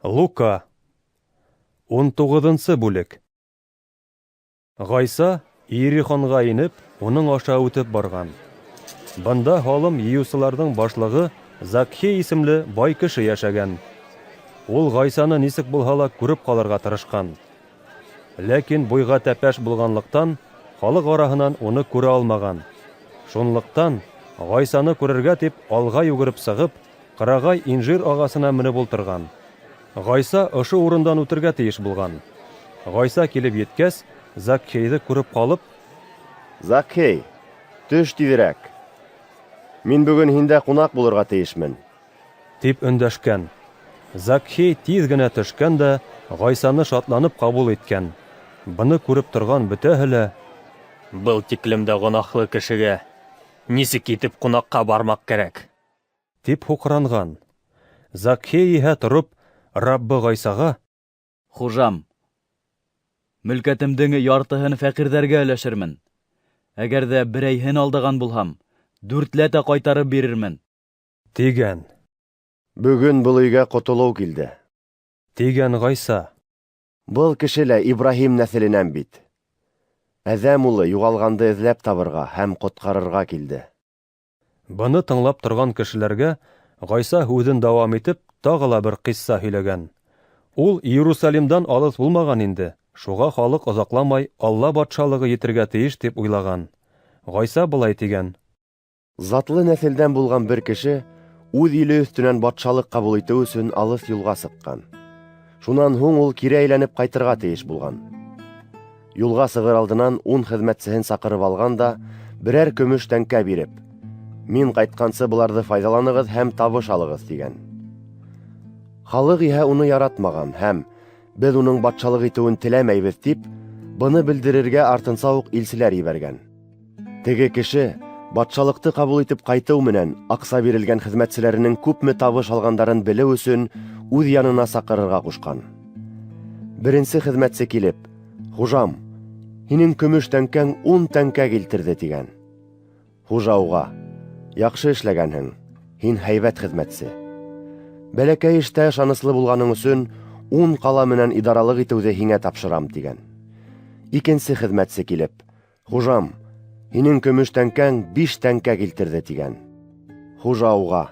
Лука. 19-нсы бүлек. Гайса Иерихонға инеп, уның аша үтеп барған. Бында һалым йыйыусыларҙың башлығы Закхей исемле бай кеше йәшәгән. Ул Гайсаны нисек булһа ла күреп ҡалырға тырышҡан. Ләкин буйға тәпәш булғанлыҡтан, халыҡ араһынан уны күрә алмаған. Шунлыҡтан Гайсаны күрергә тип алға йүгереп сығып, ҡырағай инжир ағасына менеп ултырған. Гайса ошо урындан үтергә тейеш булған. Гайса килеп еткәс, Закхейҙы күреп ҡалып: "Закхей, төш тиҙерәк. Мин бөгөн һиндә ҡунаҡ булырға тейешмен", тип өндәшкән. Закхей тиҙ генә төшкән дә Гайсаны шатланып ҡабул иткән. Быны күреп торған бөтәһе лә: "Был тиклем дә гонаһлы кешегә нисек итеп ҡунаҡҡа бармаҡ кәрәк?" тип һуҡранған. Закхей иһә тороп, Раббы Гайсаға: "Хужам, мөлкәтемдең яртыһын фәҡирҙәргә өләшермен. Әгәр ҙә берәйһен алдаған булһам, дүртләтә ҡайтарып бирермен", тигән. "Бөгөн был өйгә ҡотолоу килде", тигән Гайса. "Был кеше лә Ибраһим нәҫеленән бит. Әҙәм улы юғалғанды эҙләп табырға һәм ҡотҡарырға килде." Быны тыңлап торған кешеләргә Гайса һүҙен дауам итеп, тағы ла бер ҡисса һөйләгән. Ул Иерусалимдан алыҫ булмаған инде, шуға халыҡ оҙаҡламай Алла батшалығы етергә тейеш тип уйлаған. Гайса былай тигән: Затлы нәҫелдән булған бер кеше үҙ иле өҫтөнән батшалыҡ ҡабул итеү өсөн алыҫ юлға сыҡҡан. Шунан һуң ул кире әйләнеп ҡайтырға тейеш булған. Юлға сығыр алдынан 10 хеҙмәтсеһен саҡырып алған да, берәр көмөш тәңкә биреп: "Мин ҡайтҡансы быларҙы файҙаланығыҙ һәм табыш алығыҙ", тигән. Халыҡ иһә уны яратмаған һәм: "Беҙ уның батшалыҡ итеүен теләмәйбеҙ", тип, быны белдерергә артынса уҡ илселәр ебәргән. Теге кеше батшалыҡты ҡабул итеп ҡайтыу менән аҡса бирелгән хеҙмәтселәренең күпме табыш алғандарын белеү өсөн үҙ янына саҡырырға ҡушҡан. Беренсе хеҙмәтсе килеп: "Хужам, һинең көмөш тәңкәң 10 тәңкә килтерҙе", тигән. Хужа уға: "Яҡшы эшләгәнһең, һин һәйбәт хеҙмәтсе. Бәләкәй эштә ышаныслы булғаның өсөн 10 ҡала менән идаралыҡ итеүҙе һиңә тапшырам", тигән. Икенсе хеҙмәтсе килеп: "Хужам, һинең көмөш тәңкәң 5 тәңкә килтерҙе", тигән. Хужа уға: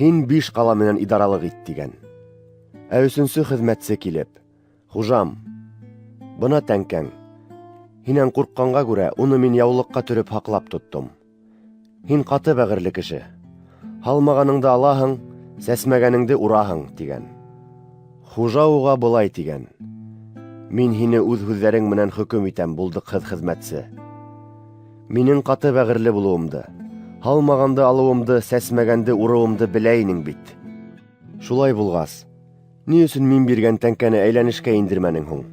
"Һин 5 ҡала менән идаралыҡ ит", тигән. Ә өсөнсө хеҙмәтсе килеп: "Хужам, бына тәңкәң. Һинән ҡурҡҡанға күрә уны мин яулыҡҡа төрөп һаҡлап тоттом. Һин ҡаты бәғерле кеше. Һалмағаныңды алаһың, сәсмәгәнеңде ураһың", тигән. Хужа уға былай тигән: "Мин һине үҙ һүҙҙәрең менән хөкөм итәм, булдыҡһыҙ хеҙмәтсе. Минең ҡаты бәғерле булыуымды, һалмағанды алыуымды, сәсмәгәнде урыуымды белә инең бит. Шулай булғас, ни өсөн мин биргән тәңкәне әйләнешкә индермәнең һуң?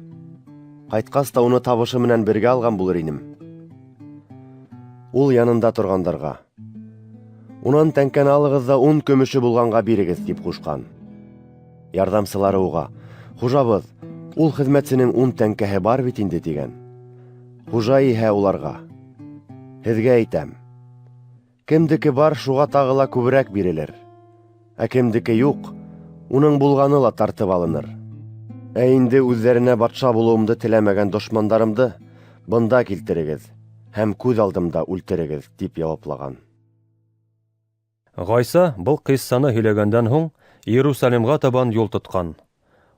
Ҡайтҡас та уны табышы менән бергә алған булыр инем." Ул янында торғандарға: "Унан тәңкәне алығыҙ ҙа 10 көмөшө булғанға бирегеҙ", тип ҡушҡан. Ярҙамсылары уға: "Хужабыҙ, ул хеҙмәтсенең 10 тәңкәһе бар бит инде", тигән. Хужа иһә уларға: "Һеҙгә әйтәм, кемдеке бар, шуға тағы ла күберәк бирелер. Ә кемдеке юҡ, уның булғаны ла тартып алыныр. Ә инде үҙҙәренә батша булыуымды теләмәгән дошмандарымды бында килтерегеҙ һәм күҙ алдымда үлтерегеҙ", тип яуаплаған. Гайса был ҡиссаны һөйләгәндән һуң Иерусалимға табан юл тотҡан.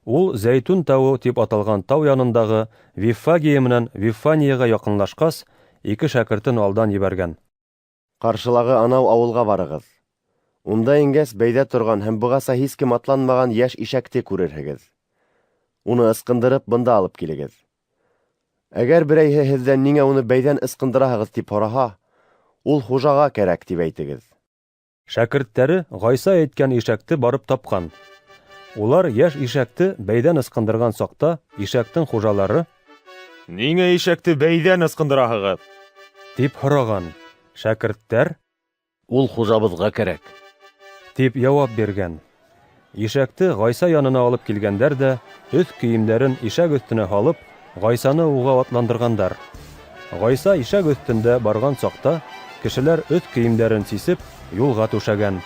Ул Зәйтүн тауы тип аталған тау янындағы Виффагия менән Вифанияға яҡынлашҡас, 2 шәкертен алдан ебәргән. "Ҡаршылағы анау ауылға барығыҙ. Унда ингәс, бәйҙә торған һәм бығаса һис кем атланмаған йәш ишәкте күрерһегеҙ. Уны ысҡындырып бында алып килегеҙ. Әгәр берәйһе һеҙҙән ниңә уны бәйҙән ысҡындыраһығыҙ тип һораһа, ул хужаға кәрәк тип әйтегеҙ." Шәкерттәре Гайса әйткән ишәкте барып тапҡан. Улар йәш ишәкте бәйҙән ысҡындырған саҡта ишәктең хужалары: "Ниңә ишәкте бәйҙән ысҡындыраһығыҙ?" тип һораған. Шәкерттәр: "Ул хужабыҙға кәрәк", тип яуап биргән. Ишәкте Гайса янына алып килгәндәр ҙә, өҫ кейемдәрен ишәк өҫтөнә һалып, Гайсаны уға атландырғандар. Гайса ишәк өҫтөндә барған саҡта кешеләр өҫ кейемдәрен сисеп, юлға түшәгән.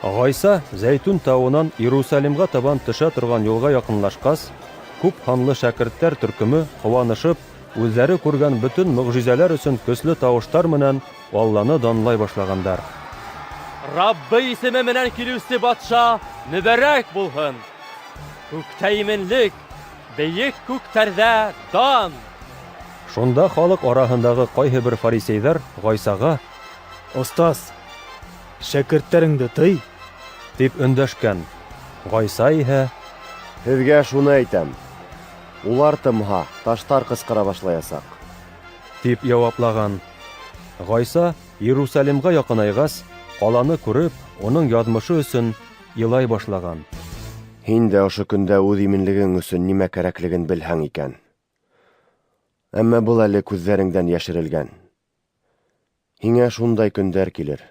Гайса Зәйтүн тауынан Иерусалимға табан төшә торған юлға яҡынлашҡас, күп һанлы шәкерттәр төркөмө ҡыуанышып, үҙҙәре күргән бөтөн мөғжизәләр өсөн көслө тауыштар менән Алланы данлай башлағандар. Раббы исеме менән килеүсе батша мөбәрәк булһын! Күктә именлек, бейек күктәрҙә дан! Шунда халыҡ араһындағы ҡайһы бер фарисейҙар Гайсаға: Остаз, шәкерттәреңде тый! Тип өндәшкән. Гайса иһә: Һеҙгә шуны әйтәм: улар тымһа, таштар ҡысҡыра башлаясаҡ. Тип яуаплаған. Гайса Иерусалимға яҡынайғас, ҡаланы күреп, уның яҙмышы өсөн илай башлаған. Һин дә ошо көндә үҙ именлегең өсөн нимә кәрәклеген белһәң икән. Әммә был әле күҙҙәреңдән йәшерелгән. Һиңә шундай көндәр килер.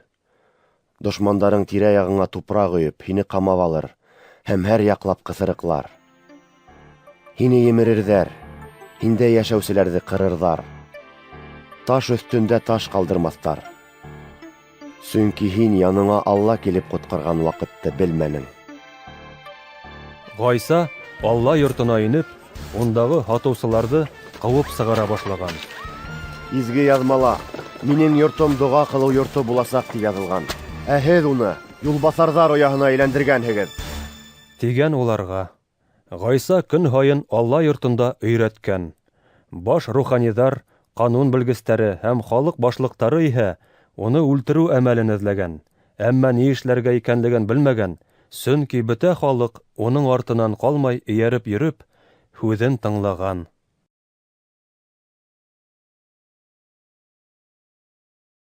Дошмандарың тирә-яғыңа тупраҡ өйөп, һине ҡамап алыр һәм һәр яҡлап ҡыҫырыҡлар. Һине емерерҙәр, һиндә йәшәүселәрҙе ҡырырҙар. Таш өҫтөндә таш ҡалдырмаҫтар. Сөнки һин яныңа Алла килеп ҡотҡарған ваҡытты белмәнең. Гайса Алла йортона инеп, ундағы һатыусыларҙы ҡыуып сығара башлаған. Изге яҙмала: "Минең йортом доға ҡылыу йорто буласаҡ", тип яҙылған. Ә һеҙ уны юлбаҫарҙар ояһына әйләндергәнһегеҙ. Тигән уларға. Гайса көн һайын Алла йортонда өйрәткән. Баш руханиҙар, ҡанун белгестәре һәм халыҡ башлыҡтары иһә уны үлтереү әмәлен эҙләгән, әммә ни эшләргә икәнлеген белмәгән, сөнки бөтә халыҡ уның артынан ҡалмай эйәреп йөрөп, һүҙен тыңлаған.